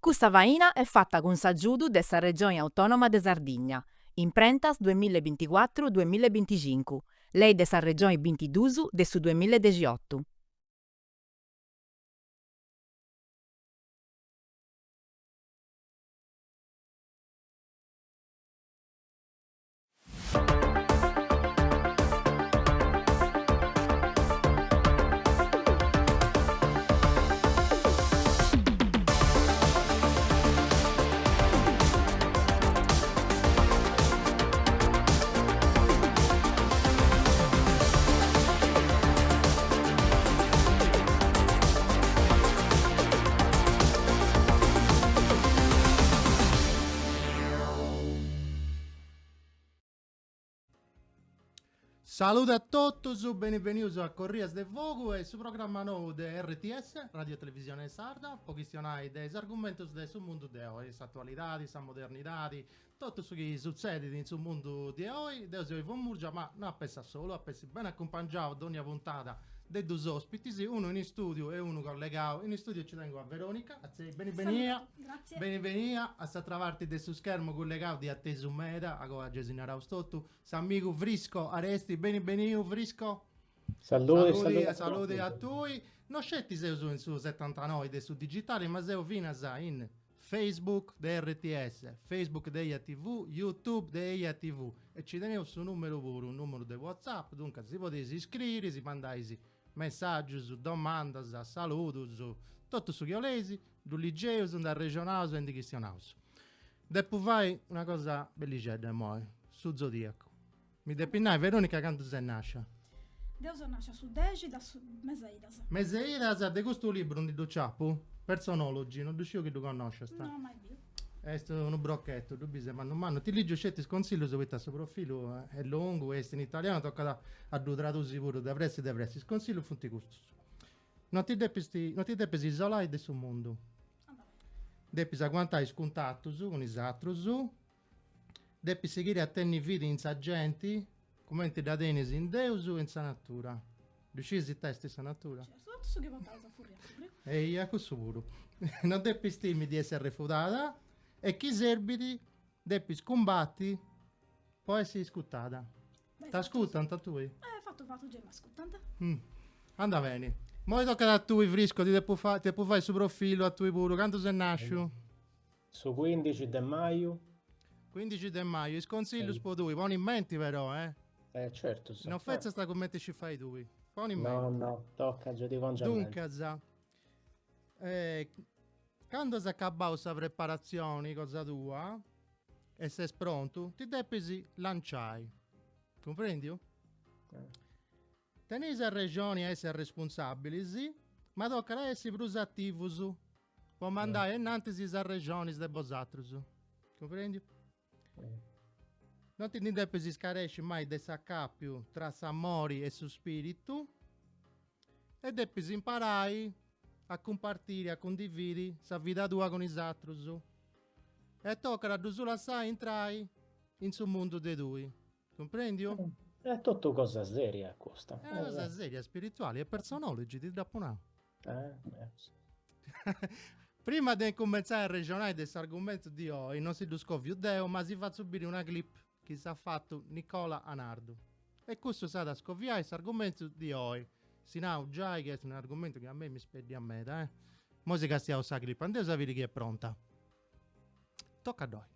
Custa faina est fata cun s'agiudu de sa Regioni Autònoma de Sardigna, Imprentas duemilla e binticuatru duemilla e binticincu, Lei de sa Regioni bintiduus de su duemilla e dexiotu. Salude a totus, beni benius a Corrias de Fogu e su programma nou de RTS, Radio Televisione Sarda, po chistionai de is argumentus de su mundu de oi, s'atualidadi, sa modernidadi, totu su chi sutzedit in su mundu de oi. Deu seu Ivo Murgia, ma no ap'essi a solu, ap'essi beni acumpangiau dònnia puntada de dus ospitis, unu in istudiu e unu collegau. In istudiu ci tengu a Veronica, atzei, beni benia. Grazie. Beni benia, a s'atra parti de su schermu collegau di atesu meda, agoa gei si naraus totu, s'amigu Frisco Aresti, beni beniu Frisco. Saludi, saludi, saludi a tui. No sceti seus in su setantanoi de su digitali, ma seus finas in Facebook de RTS, Facebook de Eia TV, YouTube de Eia TV e ci teneus su numeru puru, numeru de WhatsApp, duncas si podeis iscriri, si mandais messaggius, domandas, saludus, totu su chi 'oleis, ddu ligeus, nd'arrexonaus e ndi chistionaus. Depu fai una cosa bellixedda imoi, su zodiacu. Mi depis nai, Veronica, candu ses nascia? Deu seu nascia su dexi de su mes'e idas. Mes'e idas, de custu libru ndi ddu ciapu, Personology, no ddu sciu chi ddu connosciast. No, mai biu. Est unu brochettu, ddu bis, est mannu mannu. Ti ligiu sceti is consillus poita su profilu est longu, est in italianu, tocat a ddu tradusi puru de pressi de pressi. Is consillus funt custus. No ti depis no ti depis isolai de su mundu. Depis aguantai is cuntatus cun is atrus. Depis sighiri a tenni fidi in sa genti cumenti dda tenis in Deus e in sa natura. Ddu sciis ita est sa natura? Certu, totu su chi portaus a furriu a furriu. Eia, cussu puru. No depis timi di essi arrefudada e chi serbit depis cumbati po essi iscutada. T'ascutant a tui? Eh, fatu fatu gei m'ascutant. Anda beni. Moi tocat a tui Frisco, ti depu fai, ti depu fai su profilu a tui puru. Candu ses nasciu? Su quindixi de maju. Quindixi de maju, is consillus po tui, poni in menti però, eh. Eh, certu. No fetzast cumenti scis fai tui. Poni in menti. No, no, toca, gei ti pongio a menti. Duncas, eh, candu as acabau sa preparatzioni cosa tua e ses prontu, ti depis lanciai. Cumprendiu? Eh. Teneis arrexoni a essi arrespunsabilis, ma tocat a essi prus ativus po mandai ainnantis is arrexonis de bosatrus. Cumprendiu? No ti ndi depis scaresci mai de s'acapiu tra s'amori e su spiritu e depis imparai a cumpartiri, a cundividi sa vida tua cun is atrus e tocat a ddus lassai intrai in su mundu de tui. Cumprendiu? Est totu cosa seria custa. Est una cosa seria, spirituali e personology, ti dd'apu nau. Eh, Prima de incumentzai a arrexonai de s'argumentu di oi, non si ddu scoviu deu, ma si fatzu biri una clip chi s'at fatu Nicola Anardu. E cussu s'at a scoviai s'argumentu di oi. Si nau giai chi est un'argumentu chi a mei mi speddiat meda, eh. Moi si castiaus sa clip, andeus a biri chi est pronta. Toca ddoi.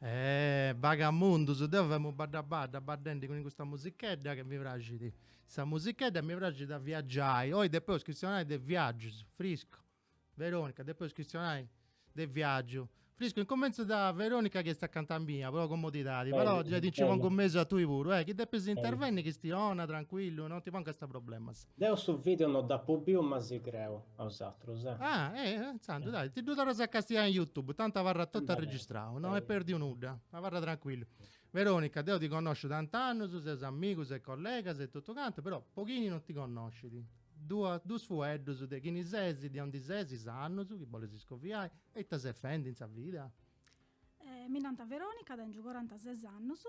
Eh, bagamundus, deu femu badda badda baddendi cun custa musichedda che mi praxit. Sa musichedda mi praxit a viaggiai. Oi depeus chistionai de viaggius, Frisco, Veronica, depeus chistionai de viaggiu. Friscu, incumentzu da Veronica chi est acanta a mia, po comodidadi, però giai ti nci pongu in mesu a tui puru, eh, chi depis intervenni chistiona, tranquillu, non ti pongast problemas. Deu su video no dd'apu biu ma si creu a osatrus, eh. Ah, eh, intzandus, dai, ti ddu torras a castiai in YouTube, tantu abarrat totu arregistrau, no est perdiu nudda, abarra tranquillu. Veronica, deu ti connosciu tant'annus, seus amigus e collegas e totu cantu, però po chini non ti connoscit, duas dus fueddus de chini ses, de aundi ses, is annus, chi bolis iscoviai, E ita ses fendi in sa vida? Mi nant Veronica, tengiu corantases annus,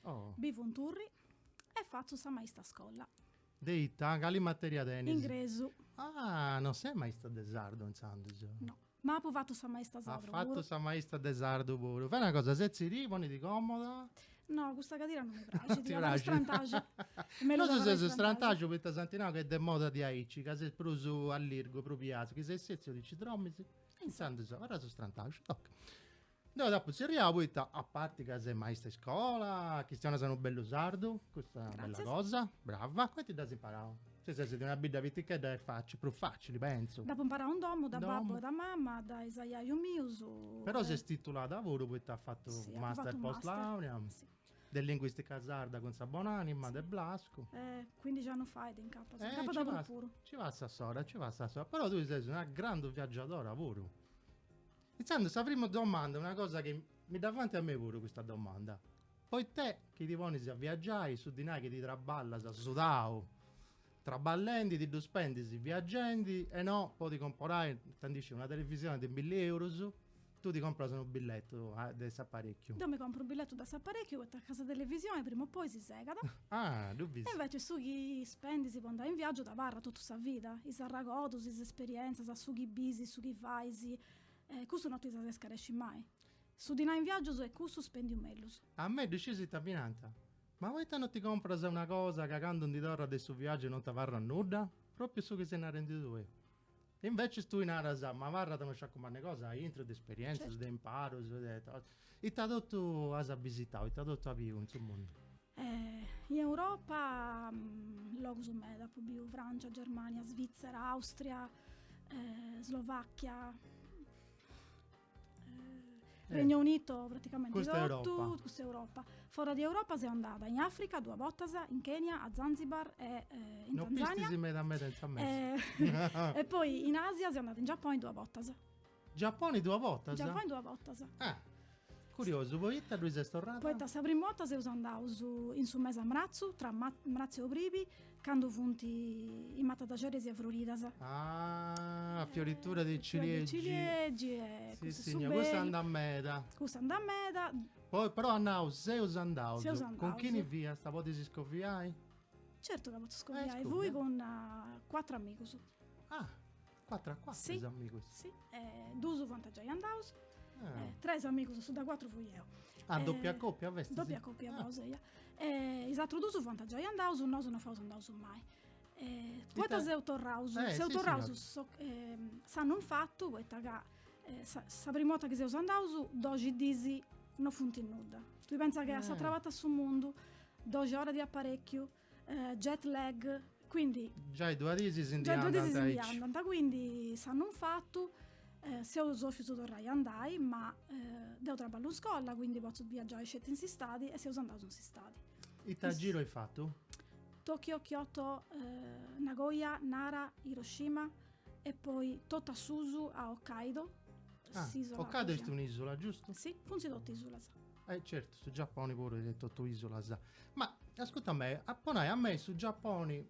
oh. bivu in Turri e fatzu sa maista a scola. De ita? Cali materia tenis? Ingresu. Ah, non ses maista de sardu intzandus? No, ma apu fatu sa maista sardu puru. As fatu sa maista de sardu puru. Fai una cosa, setzidì, ponidi comoda. No, custa cadira non mi praxit, ti praxit? Strantaxu. Nosu seus strantaxu poita s'ant nau ca est de moda diaici, ca ses prus allirgu, prus biatzu, chi ses setziu ti nci dromis. Intzandus abarraus strantaxu, toca. Deu t'apu tzerriau poita, a parti ca ses maista 'e iscola, chistionas unu bellu sardu, custa est una bella cosa, brava, cumenti dd'as imparau? Si ses de una bidda pitichedda est facili, prus facili, pentzu. Dd'apu imparau in domu, da babbu e da mama, da is ajajus mius. Però ses titulada puru poita as fatu master post laurea. De linguistica sarda cun sa bonanima de Blascu. Eh, quindixi annus fait incapas, eh, incapas da prus puru. Ci passat s'ora, ci passat s'ora, però tui ses una grandu viaggiadora puru. Intzandus sa primu domanda, una cosa chi mi dda faint a mei puru custa domanda, poita chi ti ponis a viaggiai su dinai chi ti traballas sudau, traballendi ti ddu spendis viaggendi e no po ti comporai, ita ndi sciu, una televisioni de milli eurus, Tu ti compras unu billetu de s'aparecchiu. Deu mi compru unu billetu de s'aparecchiu poita ca sa televisioni prima o poi si segat. Ah, ddu bis. E invece su chi spendis po andai in viaggiu t'abarrat totu sa vida, is arragodus, is esperienzas, su chi bis, su chi fais, cussu no ti dd'as a scaresci mai. Su dinai in viaggius est cussu spendiu mellus. A mei ddu scis ita mi nant? Ma poita no ti compras una cosa ca candu ndi torras de su viaggiu non t'abarrat nudda? Propriu su chi ses narendi tui. Invecis tui naras, m'abarrat unu sciacu mannu 'e cosa aintru de esperientzias, de imparus, de ita totu as visitau, ita totu as biu in su mundu? In Europa logus meda, apu biu Francia, Germania, Svizzera, Austria, Slovacchia, Regno Unito praticamente Custa totu, Europa. custa Europa. Fora di Europa seu andada in Africa duas bortas, in Kenya, a Zanzibar e eh, in No Tanzania. pistis meda meda in sa mesa. Eh, e poi in Asia seu andada in Giappone duas bortas. Giappone duas bortas? Giappone duas bortas. Ah, curiosu, poita ddui ses torrada? Poita sa prima 'orta seus andaus in su mese 'e mratzu, tra mratzu e obribi, candu funt is matas de ceresia froridas. Ah, fioritura di ciliegi. Ciliegi e sì, sì, custa andat meda. Custa andat meda. Poi però as nau, seus andaus. Seus andaus. Cun chini fiasta, podis scoviai? Certu ca potzu scoviai, eh, fui cun cuatru amigus. Ah, cuatru a cuatru sì, is amigus. Sì, eh, dus fuant giai andaus, ah. eh, tres amigus, su de cuatru fui eo. Ah, eh, doppia coppia festis? Doppia coppia ah. faus, eia. E is atrus dus fuant giai andaus, nosu no fuaus andaus mai. E poita seus torraus, eh, seus sì, torraus so, eh, s'annu infatu, poita ca eh, sa, sa prima 'orta chi seus andaus, doxi dis no funt nudda. Tui pentza che a s'atra parti 'e su mundu, doxi oras di aparecchiu, eh, jet lag, quindi... Giai duas dis si ndi andant aici. Giai duas dis si ndi andant, quindi s'annu infatu eh, seus 'ofius torrai a andai, ma eh, deu traballu in scola, quindi potzu viaggiai sceti in s'istadi e seus andaus in s'istadi. Ita giru ai fatu? Tokyo, Kyoto, eh, Nagoya, Nara, Hiroshima e poi totu a susu a Hokkaido. Ah, Hokkaido est un'isula, giustu? Sì, funt totu isulas. Eh certu, su Giapponi puru est totu isulas. Ma ascurta a mei, po nai, a mei su Giapponi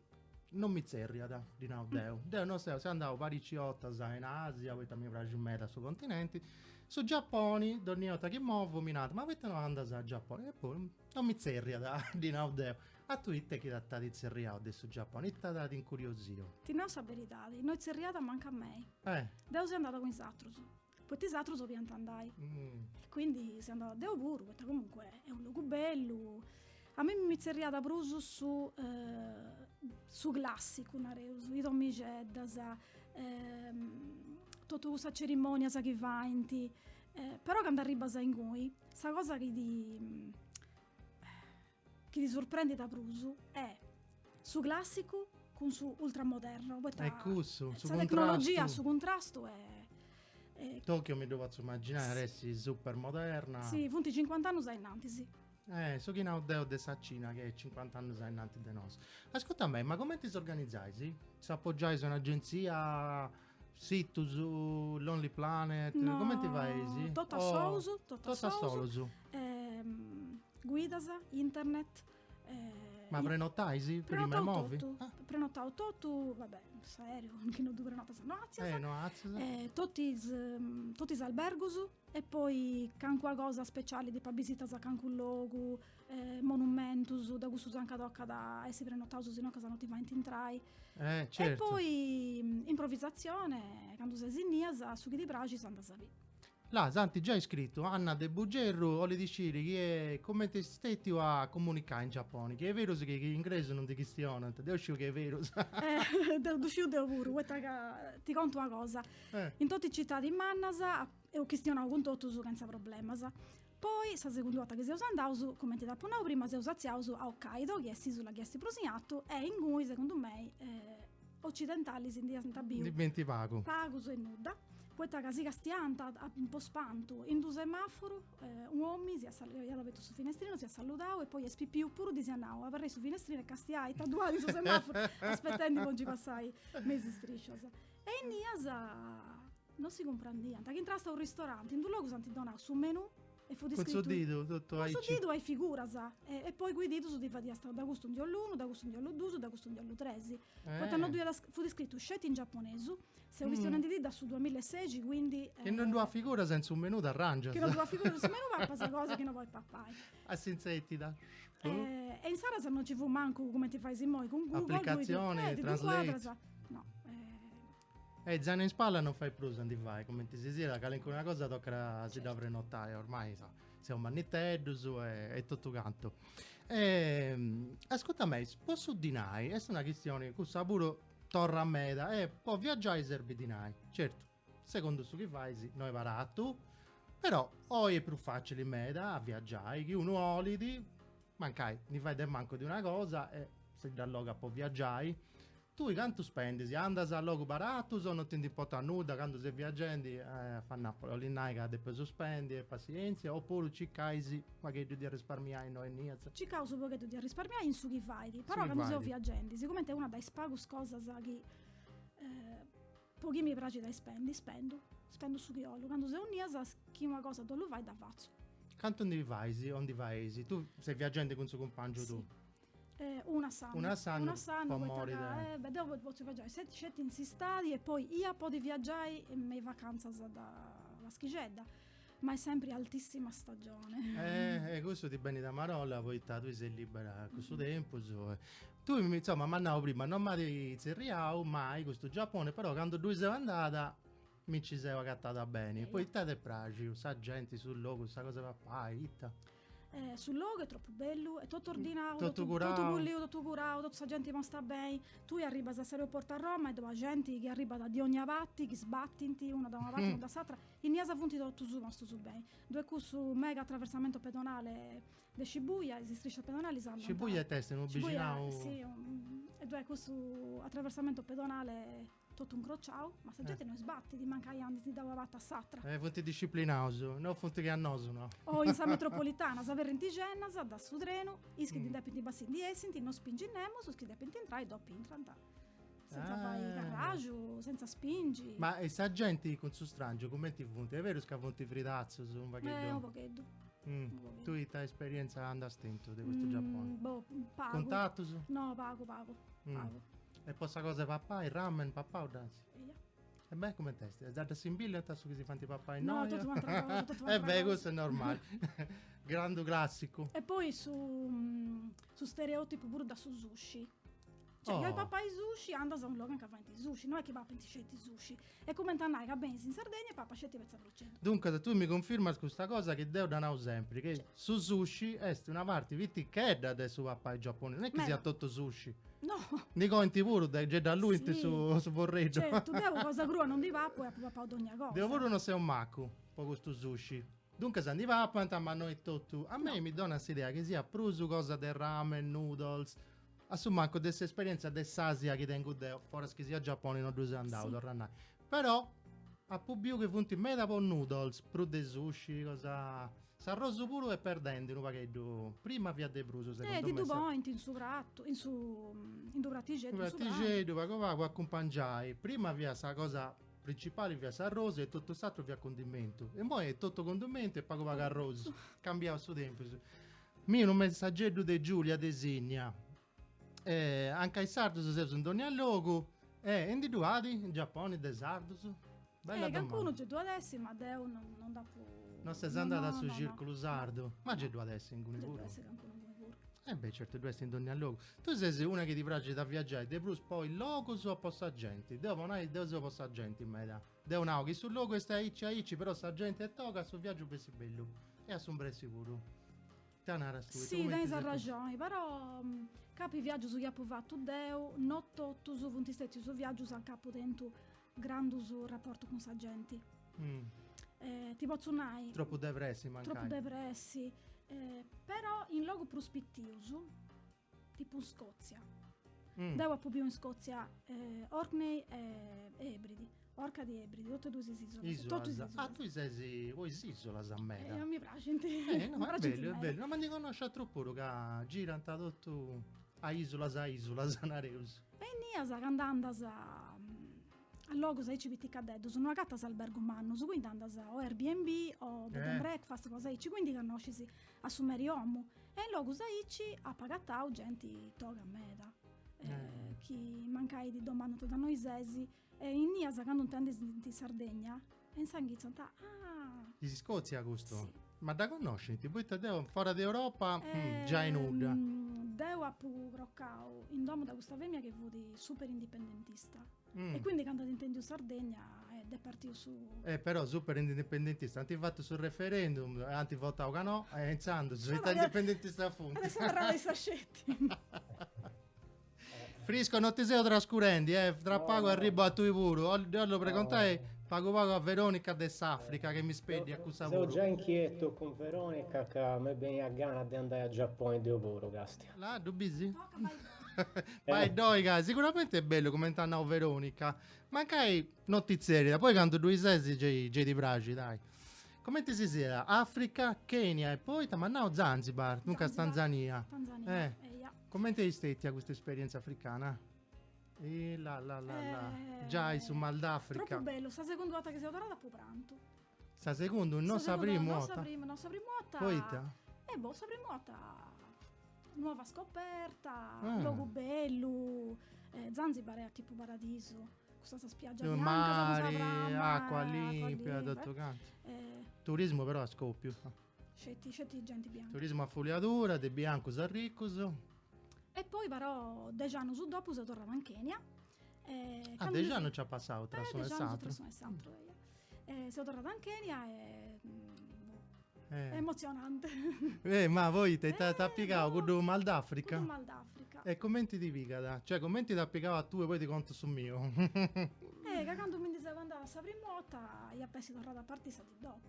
non mi zerriat, ddi nau deu. Deu no seu, seu andau parici 'ortas in Asia, poita mi praxit meda su continenti. Su Giapponi, donni 'orta chi movu, mi nant, ma poita no andas a Giapponi? E poi non mi zerriat, ddi nau deu. A tui ite chi t'at zerriau de su Giapponi, ita t'at incuriosiu? Ti nau sa beridadi, no zerriat mancu a mei. Eh. Deu seu andada cun is atrus. Poita is atrus 'oliant andai. E quindi seu andada deu puru, poita comunque est unu logu bellu. A mei mi zerriat prus su su classicu, nareus, is domixeddas, totu cussas cerimonias chi faint, però candu arribas inguni sa cosa chi ti chi ti surprendit de prus est su classicu cun su ultramoderno, poita E cussu, su sa tecnologia, cuntrastu. su cuntrastu est. Tokyo mi ddu potzu immaginai, essi super moderna. Si, funt cincuant'annus a innantis. Eh, su chi nau deu de sa Cina, chi est cincuant'annus a innantis de nosu. Ascurta a mei, ma cumenti s'organizais? S'apogiais a un'agentzia, situs, Lonely Planet, no, cumenti faeis? Totu a solus, totu a solus. Guidas, internet, Ma prenotais prima 'e movi? Totu, ah. Prenotau totu, vabbè, s'aereu chi no ddu prenotas no atzias. Eh, no atzias. Eh, totu is, totu is albergus e poi cancuna cosa speciali tipu abisitas a cancu logu, eh, monumentus, de cussus anca tocat a essi prenotaus sinuncas no ti faint intrai. Eh, certu. E poi improvvisatzione, candu ses innias, su chi ti praxit andas a biri. Là, s'ant giai scritu, Anna de Bugerru 'olit sciri chi est cumenti est stetiu a comunicai in Giapponi, chi est berus chi ingresu non ndi chistionant, deu sciu chi est berus. Eh, deu ddu sciu deu puru, poita ca ti contu una cosa, in totu is citadis mannas eus chistionau cun totus chentza problemas, poi sa segundu 'orta chi seus andaus, cumenti t'apu nau prima, seus atziaus a Hokkaido, chi est s'isula chi est prus in artu, e inguni segundu mei occidentalis ndi iant biu. Ndi bint pagu. Pagus e nudda. Poita ca si castiant po spantu in d'u semafuru u' omini si iat abertu su finestrinu, s'iat saludau e poi is pipius puru ddis iat nau, aberrei su finestrinu e castiai ita ddu at in su semafuru aspetendi po nci passai me is striscias. E innias non si cumprendiant, chi intrasta a u' ristoranti in d'u logu s'ant donau su menù E fut iscritu. Cun su didu, totu aici. Cun su didu a is figuras. E poi cun is didus ti fadiast da custu ndi 'ollu unu, da custu ndi 'ollu dus, da custu ndi 'ollu tres. Eh. Poita no ddu iat, fut iscritu sceti in giaponesu, seu chistionendi de su duamillaesexi, quindi. Chi non ddu at figuras in su menù t'arrangias. Chi non ddu at figuras in su menù papas cosa chi no podis papai. A s'inzetida. E insaras non ci fut mancu cumenti fais immoi cun Google. Applicazioni, translate. No. E zainu in spalla non fait prus a ndi fai, cumenti si siat, calincuna cosa tocat a si dda prenotai, ormai seus manniteddus e totu cantu. Ascurta mei, po su dinai, est una chistioni cussa puru torrat meda e po viaggiai serbit dinai, certu, segundu su chi fais no est baratu, però oi est prus facili meda a viaggiai, chi unu 'olit, mancai ndi fait de mancu de una cosa e si dd'allogat po viaggiai Tui cantu spendis? Andas a logu baratus o non ti ndi importat nudda candu ses viagendi a Napoli? 'Olit nai ca depeus spendi e passientzia opuru circais u' pagheddu di arrisparmiai innoi innias? Circaus u' pogheddu di arrisparmiai in su chi fait, però candu seu viagendi, sigumenti est una de is pagus cosas chi po chi mi praxit a spendi, spendu, spendu su chi 'ollu, candu seu innias chi una cosa dd'ollu fai dda fatzu. Cantu ndi fais o ndi faeis? Tu ses viagendi cun su cumpangiu tuu? Eh, una s'annu. Una s'annu. Una s'annu, po mori de... Eh, beh, deu potzu viagiai sceti in s'istadi e poi ia podi viagiai me is vacantzas de Paschixedda, ma est sempri altissima stagione. Eh, e cussu ti benit a marolla poita tui ses libera cussu tempus. Tui, insoma, m'as nau prima, non m'at tzerriau mai custu Giappone, però candu ddui seu andada mi nci seu agatada beni. Poita t'est praxiu sa genti, su logu, sa cosa 'e papai, ita? Eh, su logu est tropu bellu, est totu ordinau, totu curau, totu pulliu, totu curau, totu sa genti posta beni. Tui arribas a s'aeroportu a Roma e ddu at genti chi arribat di ogna parti, chi sbatint, una da una parti, una da s'atra. Innias funt totus postus beni. Ddu est cussu mega attraversamento pedonale de Shibuya, is striscias pedonalis andant. Shibuya it'est unu bixinau? Sì, e ddu est cussu attraversamento pedonale Totu incrociau, ma sa genti no sbatit, mancai andit da una parti a s'atra. Eh, funt disciplinaus, no funt che a nosu, no. O in sa metropolitana s'aberrint is gennas, da su trenu, is chi ndi depint bessì ndi essint, no spingit nemus, is chi depint intrai dopu intrant. Senza fai carraxu, senza spingi. Ma e sa genti cun su strangiu cumenti funt? Est berus ca funt fridatzus unu pagheddu? Eh, unu pogheddu. Tui ita esperienza nd'as tentu de custu Giapponi? Boh, pagu. Contatus? No, pagu, pagu, pagu. E po sa cosa 'e papai, ramen papau dd'as? Eia. E beh, coment'est? Già dd'assimbillant a su chi si faint papai innoi? No, totu un'atra cosa, totu un'atra E beh, cosa. custu est normali. Grandu classicu. E poi su su stereotipu puru de su sushi. Cioè, chi 'olis papai sushi, andas a unu logu anca faint sushi, no est chi papint sceti sushi. Est cumenti a nai ca benis in Sardegna e papas sceti petza proceddu. Duncas tui mi cunfirmas custa cosa chi deu dda nau sempri, chi su sushi est una parti pitichedda de su papai giapponesu, non est chi siat totu sushi. No. Ndi coint puru, de gei dd'alluint su su forreddu. Certu, deu cosa crua non ndi papu e apu papau dogna cosa. Deu puru non seu macu po custu sushi. Duncas ndi papant, ma no est totu. A mei mi donat s'idea chi siat prus cosa de ramen, noodles, a su mancu de s'esperienza de s'Asia chi tengu deu, foras chi siat Giapponi no ddui seu andau, torru a nai. Però. Apu biu chi funt meda po noodles, prus de sushi, cosa. S'arrosu puru est perdendi unu pagheddu, prima fiat de prus segundu me. Eh, ti ddu ponint in su pratu, in su, in d'u pratixeddu. In pratixeddu, pagu pagu, acumpangiai. Prima fiat sa cosa principali fiat s'arrosu e totu s'atru fiat cundimentu. Immoi est totu cundimentu e pagu pagu arrosu. Cambiau su tempus. Mi unu messageddu de Giulia de Sinnia. Eh, anca is sardus seus in dònnia logu. E ndi ddu at in Giapponi de sardus? Bella eh, domanda. Cancunu ge ddu at essi, ma deu non, non dd'apu... Non ses andada a su no, circulu no. sardu? Ma ge ddu at essi inguni puru. Ge ddu essi cancunu inguni puru. Eh beh, certu ddu est in dònnia logu. Tui ses una chi ti praxit a viaggiai de prus po is logus o po sa genti? Deu po nai, deu seu po sa genti meda. Deu nau chi su logu est aici aici, però sa genti est toga, su viaggiu bessit bellu. E a s'umbressi puru. Ita naras tui? Si, tenis arraxoni, però capu is viaggius chi apu fatu deu, no totus funt stetius viaggius anca apu tentu grandus raportus cun sa genti. Mm. Eh, ti potzu nai... Tropu de pressi, mancai. Tropu de pressi, eh, però in logu prus pitius, tipu in Scozia. Mm. Deu apu biu in Scozia eh, Orkney e Ebridi. Orcadi e Ebridi, totu e duas is isulas. Isulas. Totu is isulas. Ah, tui ses po is isulas meda. Eh, mi praxint. Eh, no, è bellu, è bellu. No, ma ndi connosciu atrus puru ca girant totu a isulas a isulas, nareus. E innias, candu andas a logus aici piticadeddus, no agatas albergus mannus, quindi andas o Airbnb o bed and breakfast, cosa aici, quindi connoscis a su meri 'omu. E in logus aici apu agatau genti toga meda, eh. chi mancai ti domandant de innui ses, e innias candu intendint in Sardegna e insa inghitzant ah. In Scozia custu? Sì. Ma dda connoscint? Poita deu fora de Europa eh, giai nudda. Deu apu crocau in domu de custa femina chi fut super indipendentista. Mm. E quindi candu at intendiu Sardegna est partiu su... Eh, però super indipendentista, ant fatu su referendum, ant votau ca no, e intzandus, ita indipendentista funt. Adesso abarrada issa sceti. Frisco, no ti seu trascurendi, eh, tra pagu arribu a tui puru. Deu 'ollu pregontai pagu pagu a Veronica de s'Africa che mi speddiat cussa puru. Seu già inchietu cun Veronica ca m'est benia gana de andai a Giapponi deu puru, castia. Là, ddu bisi? Bai ddoi ca sicuramente est bellu cumenti at nau Veronica, mancai no ti zerriat, poi candu ddui ses gei gei ti praxit, dai. Cumenti si siat, Africa, Kenya e poi ita m'at nau Zanzibar, duncas Tanzania. Tanzania, eia. Cumenti est stetia custa esperienza africana? Eh, là là là là, giai su mal d'Africa. Tropu bellu, sa segundu 'orta chi seu torrada apu prantu. Sa segundu, no sa primu 'orta? No sa primu, no sa primu 'orta. Poita? Eh boh, sa primu 'orta nuova scoperta, ah. logu bellu, eh, Zanzibar est tipu paradisu, custa sa spiaggia bianca, mari, acqua limpia, totu cantu. Eh, Turismu però a scoppiu. Sceti, sceti genti bianca. Turismu a fuliadura, de biancus arriccus. E poi però dexi annus dopu seu torrada in Kenya. Eh, ah, dexi annus nc'at passau tra s'unu e s'atru. Tra s'unu e s'atru, eia. Eh, seu torrada in Kenya e... Eh. Emozionante. Eh, ma poita ita t'at pigau cuddu mal d'Africa? Cuddu mal d'Africa. E cumenti ti pigat? Cioè, cumenti t'at pigau a tui, poi ti contu su miu. Eh, ca candu mi ndi seu andada sa primu 'orta, ia a essi torrada a partì sa dì dopu.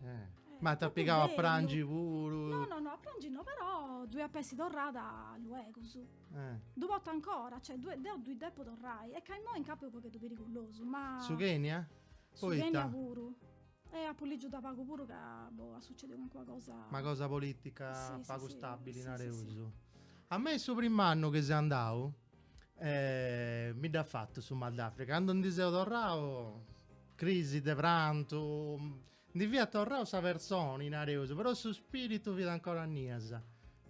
Eh. Ma t'at pigau a prangi puru? No, no, no, a prangi no, però ddui ap'essi torrada luegus. Eh. Ddu potzu ancora, cioè deu ddui depu torrai, e ca immoi incapu est u' pogheddu perigulosu, ma... Su Kenya? Su Kenya puru. E apu ligiu da pagu puru ca, boh, at sucediu calincuna cosa... Una cosa politica sì, pagu sì, stabili, sì, nareus. Sì, sì. A mei su prim'annu chi seu andau, eh, mi dd'at fatu su mal d'Africa, candu ndi seu torrau, crisi de prantu, Ndi fiat torrau sa personi, nareus, però su spiritu fiat ancora innias,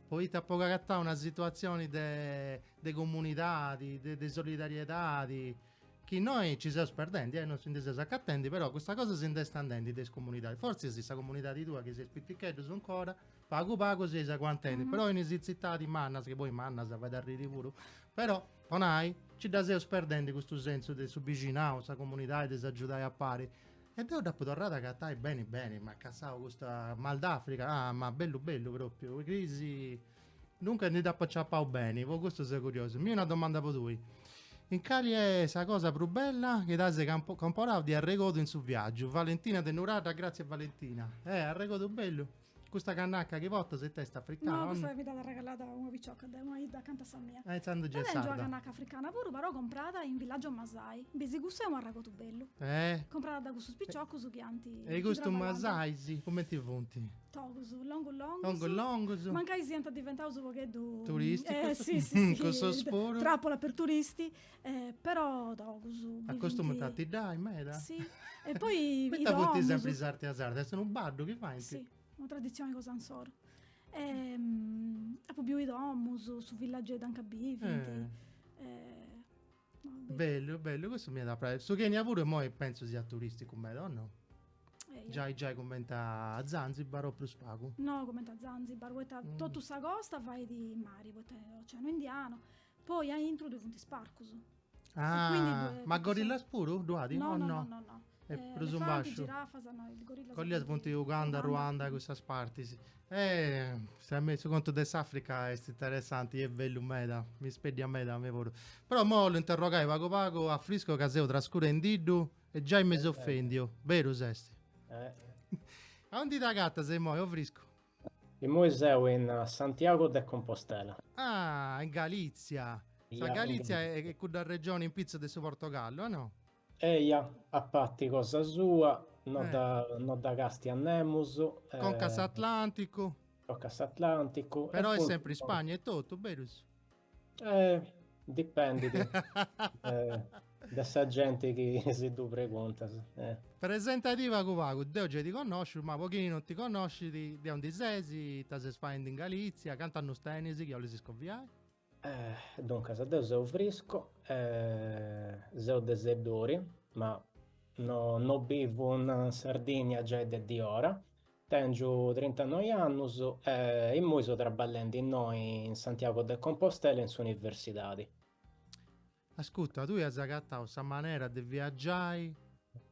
poita apu agatau una situatzioni de de comunidadi, de de solidariedadi, chi innoi nci seus perdendi, eh, non si ndi seus acatendi, però custa cosa si nd'est andendi de is comunidadis, fortzis sa comunidadi tua chi seis piticheddus ancora, pagu pagu seis aguantendi, però in is tzitadis mannas, chi poi mannas fait arriri puru, però, po nai, nci dda seus perdendi custu sensu de su bixinau, sa comunidadi, de s'agiudai a pari E deu dd'apu torrada a agatai beni beni, m'at cassau custa mal d'Africa, ah ma bellu bellu propriu, crisi, duncas ndi dd'apu aciapau beni, po custu seu curiosu. Mi una domanda po tui, in cali est sa cosa prus bella chi t'as comporau de arregodu in su viaggiu? Valentina de Nuradda, gratzie Valentina. Eh, arregodu bellu. Custa cannacca chi portas ita est africana? No, custa mi dd'at arregalada una picioca de una 'idda acanta a sa mia. Ah, intzandus giai est sarda. Tèngiu una cannaca africana puru, però comprada in Villaggio Masai. Bisi cussu est un'arregodu bellu. Eh. Comprada da cussus piciocus chi ant. E custus Masais cumenti funt? Togus, longus longus. Longus longus. Mancai siant diventaus u' pogheddu. Turisticus. Eh, sì, sì, sì. Cussus puru. Trappola per turisti, eh, però togus. Acostumant a atiddai meda. Sì. E poi Poita funt sempri sarti a sarti? Est unu baddu chi faint? Sì, una traditzioni cosa insoru. E apu biu i domus, su villageddu anca bivint. Eh. Bellu, bellu, cussu m'iat a praxi. Su Kenya puru immoi pentzu siat turisticu meda, o no? Giai giai cumenti a Zanzibar o prus pagu? No, cumenti a Zanzibar, poita totu sa costa fait mari, poita est Oceanu Indianu, poi aintru ddui funt is parcus. Ah, ma gorillas puru ddu at? No, no, no, no, no. Est prus in basciu. Girafas, no, is gorillas. Gorillas funt Uganda, Ruanda, cussas partis. E su contu de s'Africa est interessanti, est bellu meda, mi speddiat meda a mei puru. Però imoi 'ollu interrogai pagu pagu a Frisco ca seu trascurendiddu e giai m'est ofendiu, berus est? Aundi t'agatas imoi, o Frisco? Immoi seu in Santiago de Compostela. Ah, in Galizia. Sa Galizia est cudda regioni in pitzus de su Portogallu, o no? Eia, a pati cosa sua, no dda no dda castiat nemus. Conca a s'Atlanticu. Conca a s'Atlanticu. Però est sempri Spagna etotu, berus? Eh, dipendit de sa genti chi si ddu preguntas. Eh. Presentadì pagu pagu, deu giai ti connosciu, ma po chini non ti connoscit, de aundi ses, ita ses faendi in Galizia, cantu annus tenis, chi 'olis scoviai? Eh, duncas, deu seu Frisco, eh, seu de Seddori, ma no no bivu in Sardigna giai de diora, Tèngiu trintanoi annus e immoi seu traballendi innoi in Santiago de Compostela in s'universidadi. Ascurta, tui as agatau sa manera de viagiai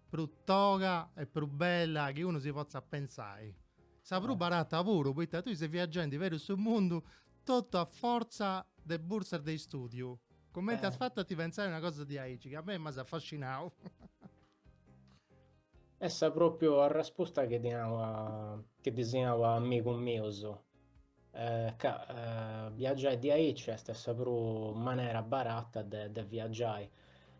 prus toga e prus bella chi unu si potzat pentzai. Sa prus barata puru, poita tui ses viagendi peri su mundu totu a fortza de bursas de istudiu. Cumenti as fatu a ti pentzai una cosa diaici, chi a mei m'as afascinau. Est sa pròpiu arrespusta chi ddi nau a chi ddis nau a amigus mius, ca viagiai diaici est sa prus manera barata de de viagiai.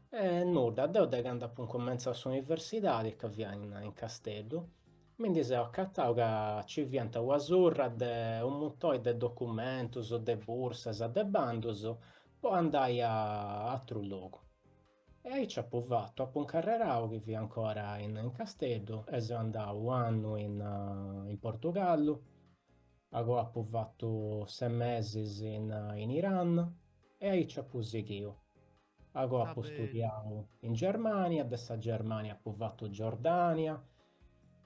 E nudda, deu de candu apu incumentzau s'universidadi, ca fia in in Casteddu, mi ndi seu acatau ca nci fiant una surra de unu muntoni de documentus, de bursas, de bandus po andai a aterus logus. E aici apu fatu, apu incarrerau chi fia ancora in in Casteddu e seu andau u' annu in in Portugallu, agoa apu fatu ses mesis in in Iran e aici apu sighiu. Agoa apu studiau in Germania, de sa Germania apu fatu Giordania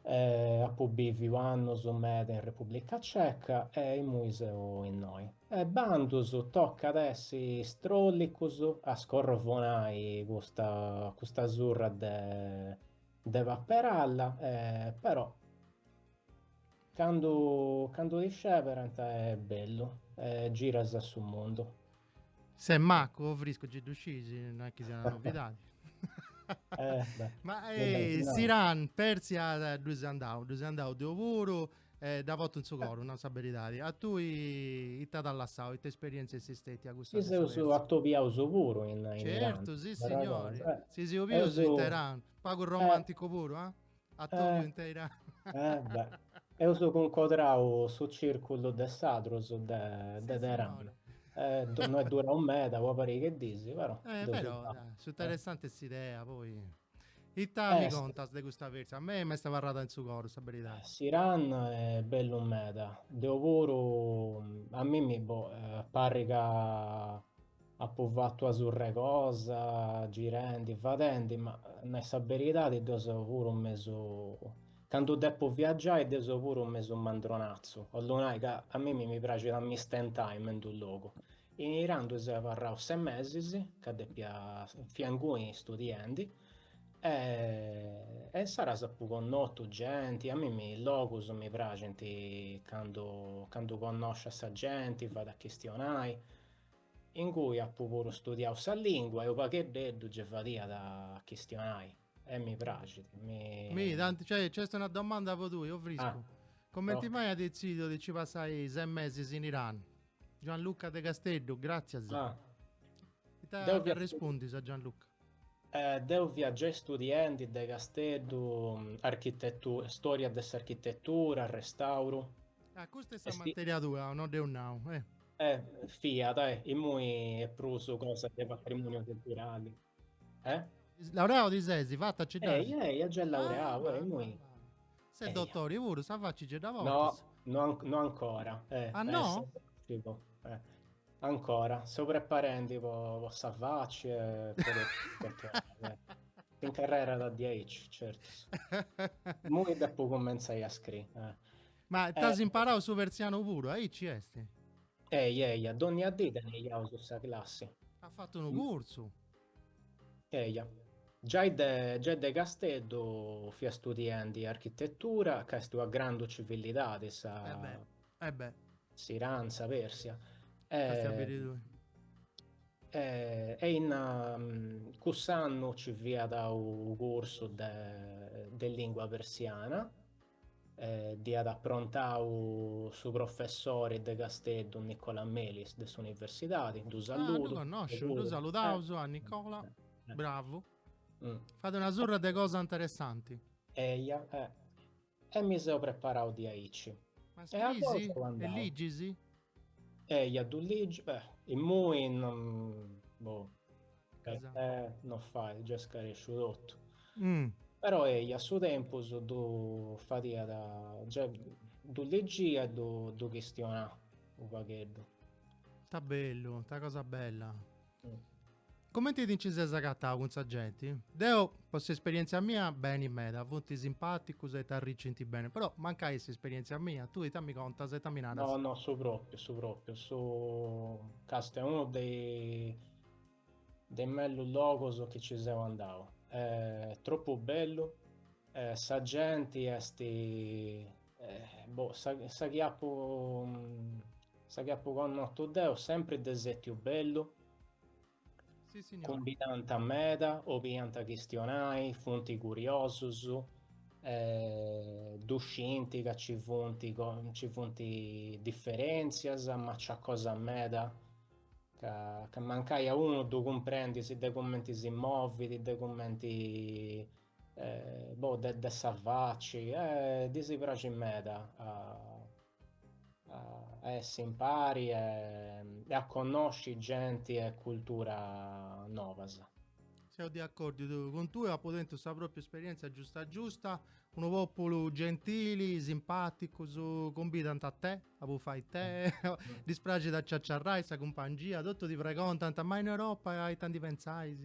Apu bìviu annus meda in Repubblica Ceca e immoi seu innoi. E bandus tocat a essi stròllicus a scorrovonai custa custa surra de de paperalla, però candu candu ti sceberant est bellu e giras su mundu. Ses macu o Frisco gei ddu scis, no est chi siat una novidadi. Eh, beh. Ma eh, s'Iran, Persia, ddui seu andau, ddui seu andau deu puru, e dda portu in su coru, nau sa beridadi. A tui ita t'at lassau, ita esperienza est stetia cussa? Si seus atobiaus puru in, in Certu, sì signori, eh. Si seus bius in Teheran, pagu romanticu puru, eh? Atobiu in Teheran. Eh, beh. Eus cuncodrau su circulu de sadrus de, de Teheran. Eh, no est durau meda, una pariga 'e dis, però. Eh, però, su interessante est s'idea, poi. Ita mi contas de custa Persia? A mei m'est abarrada in su coru, sa beridadi. S'Iran est bellu meda. Deu puru, a mimmi, boh, parrit ca Apu fatu una surra 'e cosa, girendi, fadendi, ma a nai sa beridadi deu seu puru mesu, candu depu viagiai deu seu puru mesu mandronatzu, 'ollu nai ca a mimmi mi praxit a mi stentai me in d'unu logu. In Iran ddoi seu abarrau ses mesis, ca depia, fia inguni studiendi, e insaras apu connotu genti, a mimmi is logus mi praxint candu candu connosciu a sa genti, fait a chistionai Ingui apu puru studiau sa lingua e u' pagheddeddu gei fadiat a chistionai e mi praxit, mi. Mi, tanti, cioè, nc'est una domanda po tui, o Friscu. Comenti mai at detzidiu de ci passai ses mesis in Iran? Gianluca de Casteddu, gràtzias. Ah. Ita dd'arrespundis a Gianluca? Eh, deu fia giai studiendi de Casteddu architetura, storia de s'architetura, restauru. Ah, custa est sa materia tua, no dd'eus nau, eh. Eh, fiat, eh, immoi est prus cosa de patrimoniu culturali. Eh? Laureau ti ses, fata ci dd'as? Eh, eh, già laureau, eh, immoi. Ses dottori puru, sa facci ge dda portas. No, no, no ancora. Eh, ah, no? Eh, eh. Ancora, seu preparendi po, po sa facci e po totu, eh. S'incarrerat diaici, certu. Immoi depu cumentzai a scri. Eh. Ma t'as imparau su persianu puru, aici est? Eia, eia, dònnia dì teneiaus sa classi. As fatu unu cursu? Eia. Giai de giai de Casteddu fia studiendi architetura, ca est una grandu civilidadi sa Eh beh, eh beh. S'Iran, sa Persia. Castia a biri tui. E in cuss'annu ci fiat u cursu de de lingua persiana Dd'iat aprontau su professori de Casteddu Nicola Melis de s'Universidadi, ddu saludu. Ah, ddu connosciu, ddu saludaus a Nicola, bravu. Fait una surra de cosa interessanti. Eia, eh. E mi seu preparau diaici. Ma scrisi e ligis? Eia, ddu ligiu, beh, immoi non, boh, eh, no fait, già scaresciu totu. Mm. Però eia, a su tempus ddu fadiat, già ddu ligia e ddu, ddu chistionà u pagheddu. Ta bellu, ta cosa bella. Mm. Comenti ti nci ses agatau cun sa genti? Deu, po s'esperientzia mia, beni meda, funt simpaticus e t'arricint beni, però mancai est s'esperientzia mia, tui ita mi contas, ita mi naras? No, no, su propriu, su propriu, su Casteddu est unu de de is mellus logus chi ci seu andau, est tropu bellu, sa genti est, boh, sa sa chi apu sa chi apu connotu deu sempri de setiu bellu, Cumbidant meda, 'oliant chistionai, funt curiosus, ddu scint ca ci funt ci funt diferentzias, ma nc'at cosa meda ca ca mancai a unu ddu cumprendis de cumenti si movit, de cumenti boh de de sa faci, ddis praxit meda a a essi impari e a connosci genti e cultura novas. Seu de acordiu cun tui, apu tentu sa propriu esperientzia giusta giusta, unu populu gentili, simpaticus, cumbidant a tè, a bufai tè, ddis praxit a ciaciarrai, sa cumpangia, totu ti pregontant, ma in Europa ita ndi pentzais